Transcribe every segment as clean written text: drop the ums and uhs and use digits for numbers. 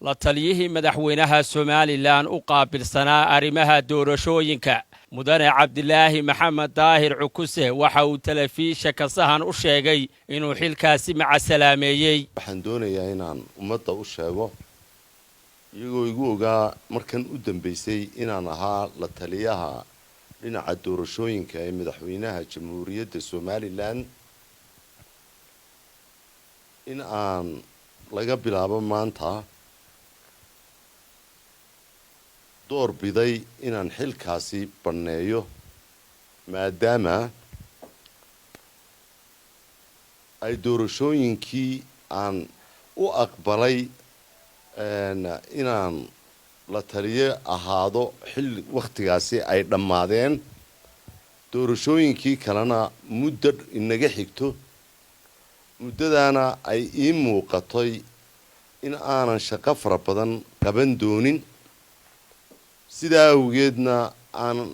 La taliyihii madaxweynaha Somaliland u qaabilsanaa arrimaha doorashooyinka, mudane Cabdilaahi Maxamed Daahir Cukuse, waxa uu telefishinka Sahan u sheegay inuu xilkaasi macasalaameeyey. Waxaan doonayaa inaan ummadda u sheego, iyagoo igu ogaa markan u dambeysay inaan ahaa la taliyaha dhinaca doorashooyinka ee madaxweynaha Jamhuuriyadda Somaliland, in aan laga bilaabo maanta door biday inaan xilkaasi banneeyo, maadaama ay doorashooyinkii aan u aqbalay inaan la taliyo ahaado xilli wakhtigaasi ay dhammaadeen, doorashooyinkii kalena muddo inaga xigto, muddadaana ay ii muuqatay in aanan shaqo fara badan qaban doonin. Sidaa awgeedna aanan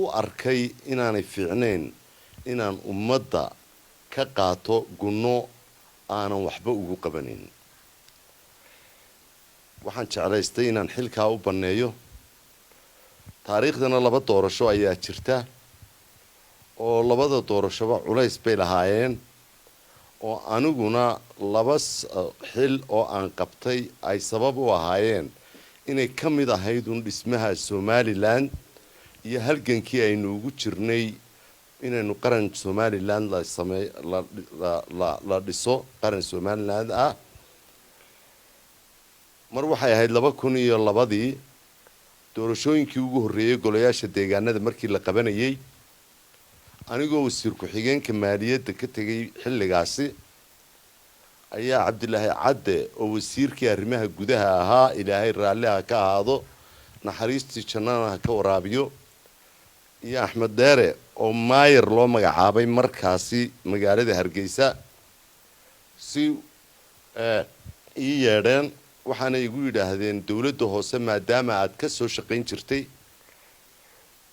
u arkay inaanay fiicnayn inaan ummadda ka qaato gunno aanan waxba ugu qabanayn. Waxaan jeclaystay inaan xilkaa u banneeyo. Taariikhdana laba doorasho ayaa jirta, oo labada doorashoba culays bay lahaayeen, oo aniguna laba xil oo aan qabtay ay sabab u ahaayeen inay ka mid ahayd un dhismaha Somaliland iyo halgankii aynu ugu jirnay inaynu qaran Somaliland la samey la dhiso, qaran Somaliland ah. Mar waxay ahayd 2002-dii, doorashooyinkii ugu horreeyey golayaasha deegaanada markii la qabanayay, anigoo wasiir ku-xigeenka maaliyadda ka tegay xilligaasi ayaa Cabdilaahi Cadde, oo wasiirkii arrimaha gudaha ahaa, Ilaahay raalliha ka ahaado, naxariistii jannana ha ka waraabiyo, iyo Axmed Dheere oo maayar loo magacaabay markaasi magaalada Hargeysa, si ii yeedheen. Waxaana igu yidhaahdeen, dowladda hoose maadaama aad ka soo shaqayn jirtay,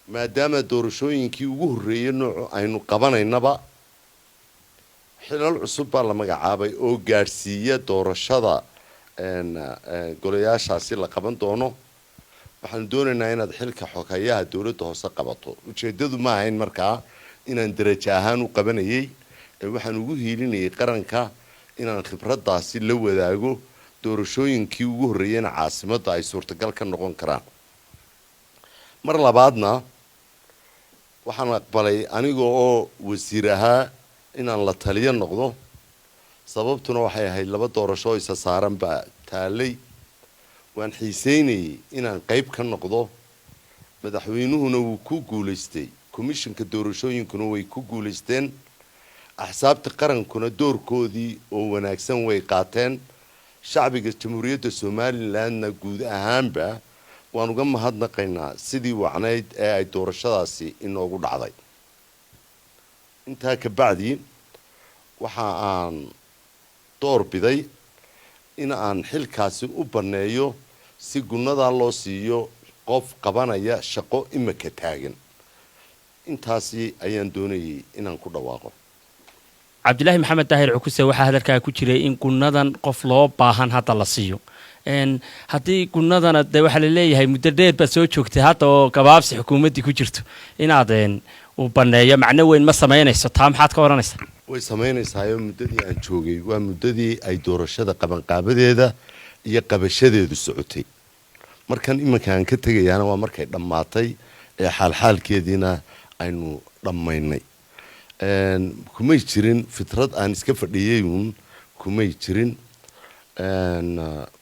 maadaama doorashooyinkii ugu horreeyey noocu aynu qabanaynaba, xilal cusub baa la magacaabay oo gaadhsiiya doorashada golayaashaasi la qaban doono, waxaanu doonaynaa inaad xilka xoghayaha dowladda hoose qabato. Ujeeddadu ma ahayn markaa inaan darajo ahaan u qabanayay, ee waxaan ugu hiilinayay qaranka inaan khibraddaasi la wadaago, doorashooyinkii ugu horreeyeyna caasimadda ay suurtagal ka noqon karaan. Mar labaadna waxaan aqbalay aniga oo wasiir ahaa inaan la taliyo noqdo. Sababtuna waxay ahayd laba doorasho oo isa saaran baa taalay, waan xiiseynayay inaan qayb ka noqdo. Madaxweynuhuna wuu ku guulaystay, komishinka doorashooyinkuna way ku guulaysteen, axsaabta qarankuna doorkoodii oo wanaagsan way qaateen, shacbiga Jamhuuriyadda Somalilandna guud ahaanba waan uga mahadnaqaynaa sidii wacnayd ee ay doorashadaasi inoogu dhacday. Intaa ka bacdi waxa aan door biday in aan xilkaasi u banneeyo si gunnadaa loo siiyo qof qabanaya shaqo imika taagan. Intaasi ayaan doonayay inaan ku dhawaaqo. Cabdilaahi Maxamed Daahir Cukuse, waxaa hadalkaa ku jiray in gunnadan qof loo baahan hadda la siiyo. Haddii gunnadana dee waxaa laleeyahay muddo dheer baad soo joogtay, hadda oo gabaabsi xukuumaddii ku jirto inaad uu banneeyo macno weyn ma samaynayso. Taa maxaad ka odhanaysaa? Way samaynaysaayoo muddadii aan joogay waa muddadii ay doorashada qabanqaabadeeda iyo qabashadeedu socotay. Markan iminka aan ka tegayaana waa markay dhammaatay ee xaalxaalkeediina aynu dhammaynay. Kumay jirin fitrad aan iska fadhiyey uun, kumay jirin.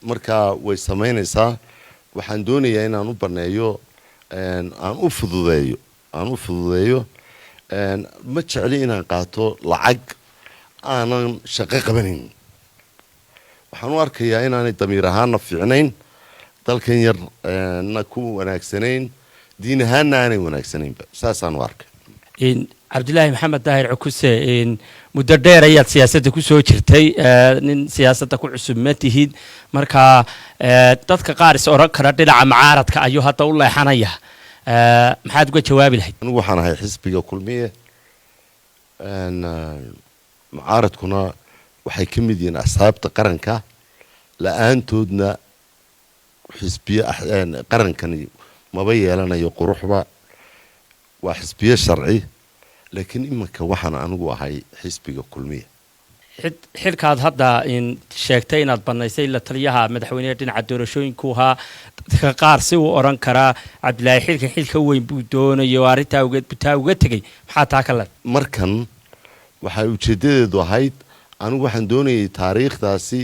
Markaa way samaynaysaa. Waxaan doonayaa inaan u baneeyo, aan u fududeeyo. Ma jecli inaan qaato lacag aanan shaqo qabanayn. Waxaan u arkayaa inaanay damiir ahaanna fiicnayn, dalkan yar na ku wanaagsanayn, diin ahaanna aanay wanaagsanaynba. Saasaan u arkay. Cabdilaahi Maxamed Daahir Cukuse, muddo dheer ayaad siyaasadda ku soo jirtay, nin siyaasadda ku cusub ma tihid. Marka dadka qaar is odhan kara dhinaca mucaaradka ayuu hadda u leexanaya, maxaad uga jawaabi lahayd? Anigu waxaan ahay xisbiga Kulmiye, mucaaradkuna waxay ka mid yihiin asxaabta qaranka, la-aantoodna Xisbiyo qarankani maba yeelanayo quruxba, waa xisbiyo sharci, laakiin iminka waxaan anigu ahay xisbiga Kulmiya. Xilkaad hadda sheegtay inaad bannaysay la taliyaha madaxweyneha dhinaca doorashooyinku ahaa, dadka qaar si uu odhan karaa Cabdilaahi xilkan xil ka weyn buu doonayo, arrintaa uga taa uga tegey, maxaa taa ka leh? Markan waxay ujeeddadeedu ahayd, anigu waxaan doonayay taariikhdaasi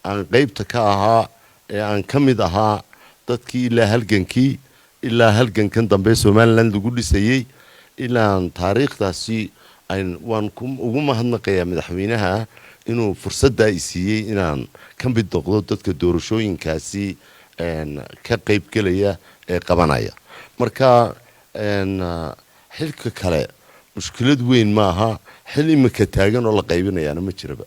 aan qeybta ka ahaa ee aan ka mid ahaa dadkii ilaa halgankii ilaa halgankan dambe Somaliland lagu dhisayey, ilaan taariikhdaasi waan ugu mahadnaqayaa madaxweynaha inuu fursaddaa i siiyey inaan ka mid noqdo dadka doorashooyinkaasi ka qaybgelaya ee qabanaya. Marka xilka kale mushkilad weyn maaha, xil imika taagan oo la qaybinayaana ma jiraba.